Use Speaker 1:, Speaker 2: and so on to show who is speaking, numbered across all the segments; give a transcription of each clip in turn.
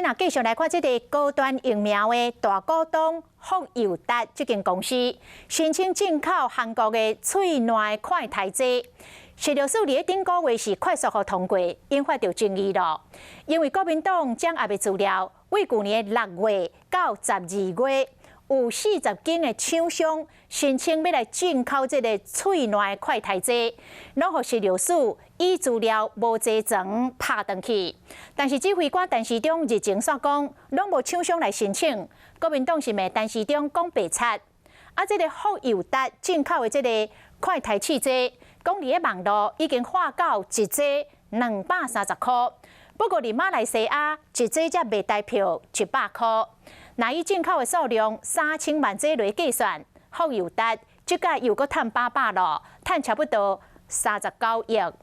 Speaker 1: 咱繼續來看這个高端疫苗的大股東福佑達這間公司申請進口韓國的喙瀾快篩劑，食藥署佇咧頂個月是快速予通過，引發著爭議咯。因為國民黨掌握的資料，為舊年6月到12月，有40間的廠商申請欲來進口這个喙瀾快篩劑，攏予食藥署以資料無齊全拍轉去。但是指揮官陳時中日前煞講，攏無廠商來申請，國民黨是罵陳時中講白賊。啊，這个福佑達進口的這个快篩試劑，講佇咧網路已經喊到一劑230箍，不過佇馬來西亞一劑才賣台票100箍。若以進口的數量3000萬劑來計算，福佑達這擺又閣趁飽飽咯，趁差不多39億。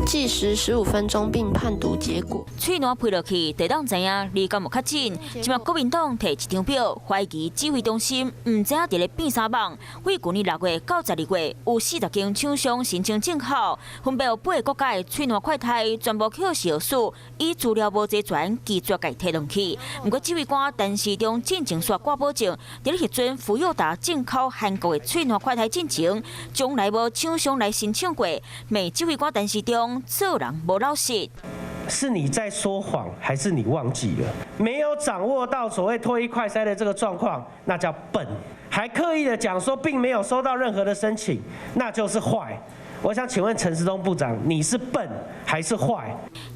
Speaker 2: 計時15分鐘並判讀結果。
Speaker 3: 喙瀾批落去，就當知影離敢有確診。這馬國民黨提一張表，懷疑指揮中心毋知影佇咧變啥夢。為舊年6月到12月，有40間廠商申請進口，分別有八个國家的喙瀾快篩，全部予食藥署以資料無齊全，拒絕共提轉去。毋過指揮官陳時中進前煞掛保證，佇咧核准福佑達進口韓國的喙瀾快篩進前，從來無廠商來申請過。罵指揮官陳時中做人無老實。
Speaker 4: 是你在說謊，還是你忘記了？沒有掌握到所謂唾液快篩的這個狀況，那叫笨；還刻意的講說並沒有收到任何的申請，那就是壞。我想請問陳時中部長，你是笨還是壞？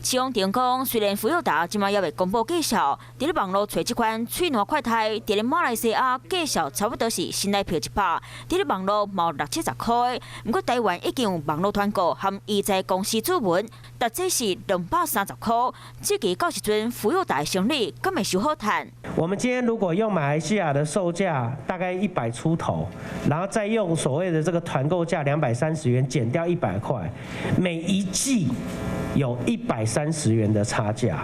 Speaker 3: 徐永定講，雖然福佑達這馬猶未公布價數，佇咧網路揣這款喙瀾快篩，佇咧馬來西亞價數差不多是新台幣100，佇咧網路嘛有六七十箍。毋過台灣已經有網路團購和醫材公司主文，實際是230箍。這個到時陣福佑達的生理，敢會傷好趁？
Speaker 4: 我們今天如果用馬來西亞的售價大概100出頭，然後再用所謂的這個團購價230元減掉100塊，每一劑有一百三十元的差價，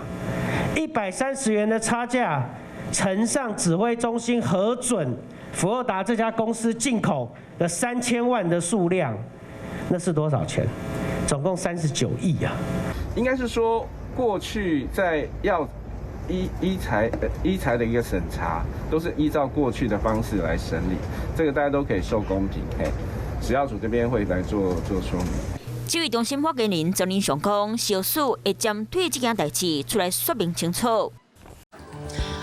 Speaker 4: 一百三十元的差價乘上指揮中心核准福佑達這家公司進口的3000萬的數量，那是多少錢？總共39億啊！
Speaker 5: 應該是說過去在要醫材的一個審查，都是依照過去的方式來審理，這個大家都可以受公平。嘿，食藥署這邊會來做說明。
Speaker 3: 指揮中心發言人曾仁祥講，食藥署會針對這件代誌出來說明清楚。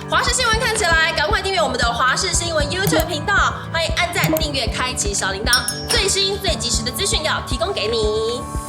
Speaker 6: 華視新聞看起來，趕快訂閱我們的華視新聞 YouTube 頻道，歡迎按讚、訂閱、開啟小鈴鐺，最新最及時的資訊要提供給你。